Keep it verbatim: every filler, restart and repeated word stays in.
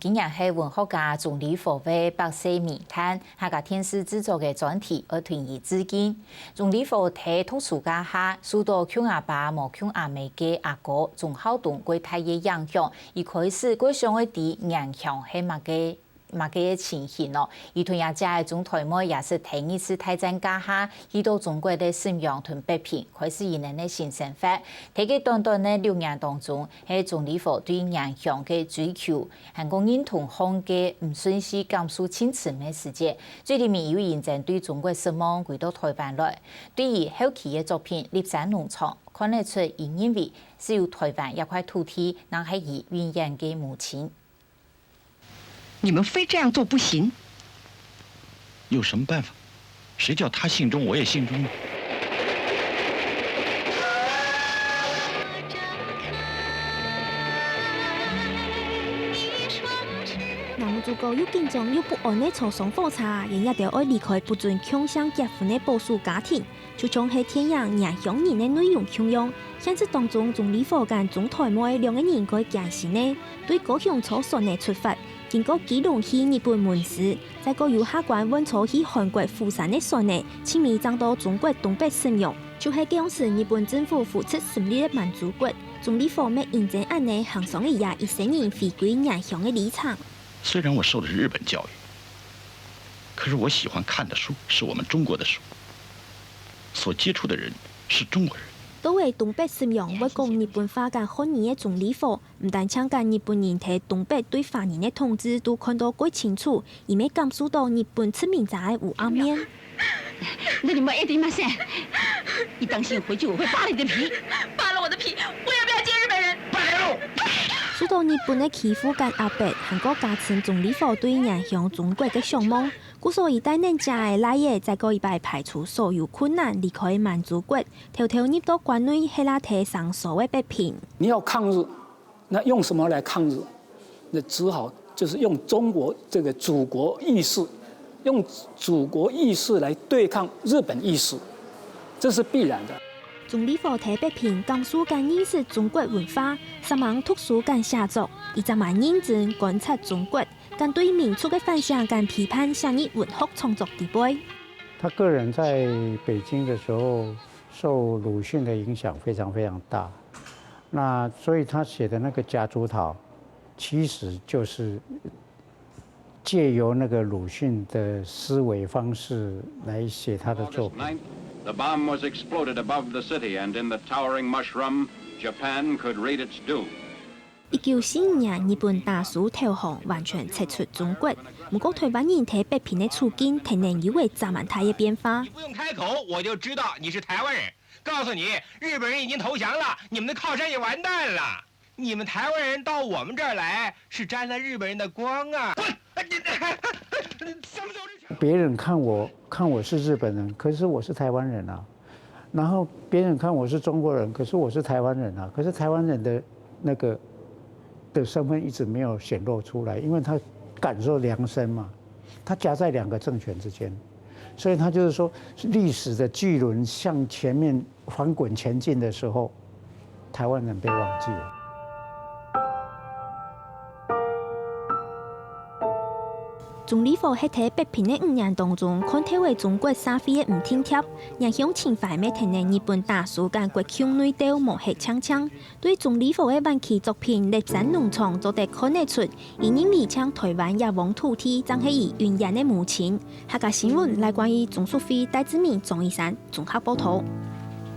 今年係文學家鍾理和个百歲冥誕，客家電視製作个專題愛對佢致敬。鍾理和在讀書該下，受到共阿爸無共阿姆个阿哥鍾孝東過大个影響，佢開始過想愛知原鄉係麼个 麼个情形哦。佢同佢姐个鍾台妹也係第二次大戰該下，去到中國个瀋陽同北平，開始佢等个新生活。在該短短个六年當中，係鍾理和對原鄉个追求，還過認同漢奸毋順序感受盡深个時節，最裡面又因為對中國失望，歸到台灣來。對佢後期个作品《笠山農場》，看得出佢認為只有台灣這塊土地，正係佢永遠个母親。 你们非这样做不行。有什么办法？谁叫他姓钟，我也姓钟呢？男主角又緊張又不安个坐上火車，佢這兜愛離開不准共姓結婚个保守家庭， 就像係電影《原鄉人》个內容共樣，現實當中鍾理和跟鍾台妹兩個人蓋艱辛个，對高雄坐船仔出發，經過基隆去日本門司，再過由下關換坐去韓國釜山个船仔，盡尾正到中國東北瀋陽，就係該央時日本政府扶植成立个滿洲國。鍾理和乜因為恁仔行上了佢一生人回歸原鄉个里程。虽然我受的是日本教育，可是我喜欢看的书是我们中国的书，所接触的人是中国人。 到了東北瀋陽會講日本話跟漢語个鍾理和，毋單淨跟日本人在東北對華人个統治都看到蓋清楚，佢乜感受到日本殖民者个烏暗面。那你们一定要信，你当心回去我会扒了你的皮。扒了我的皮，我也不要见日本人。受到日本个欺負跟壓迫，還過加深鍾理和對原鄉中國个向往。故所佢帶等姐仔倈仔，再過一擺排除所有困難離開滿洲國， 偷偷入到關內歇啦忒生疏个北平。你要抗日，那用什么来抗日？那只好就是用中国这个祖国意识，用祖国意识来对抗日本意识，这是必然的。鍾理和在北平感受跟認識中國文化，煞猛讀書跟寫作，佢正蠻認真觀察中國，跟對民族个反省跟批判寫入文學創作裡背。他个人在北京的时候， 受魯迅的影响非常非常大。那所以他写的那个《夹竹桃》，其实就是借由那个鲁迅的思维方式来写他的作品。 The bomb was exploded above the city, and in the towering mushroom, Japan could read its doom. 一九四五年日本打輸投降，完全撤出中國。毋過台灣人在北平个處境，突然有了遮爾大个變化。你不用開口，我就知道你是台灣人。告訴你，日本人已經投降了，你們的靠山也完蛋了。你們台灣人到我們這兒來，是沾了日本人的光啊！滾！什麼時候這 别人看我看我是日本人，可是我是台湾人啊。然后别人看我是中国人，可是我是台湾人啊。可是台湾人的那个的身份一直没有显露出来，因为他感受良深嘛，他夹在两个政权之间，所以他就是说，历史的巨轮向前面翻滚前进的时候，台湾人被忘记了。 鍾理和係在北平个五年當中，看透了中國社會个毋定貼，影響情懷乜跈等日本打輸，跟國共內鬥無忒淨淨。對鍾理和个晚期作品《笠山農場》做得看得出，佢認為淨台灣這方土地正係佢永遠个母親。客家新聞，來關於鍾淑慧、戴志明、鍾一山綜合報導。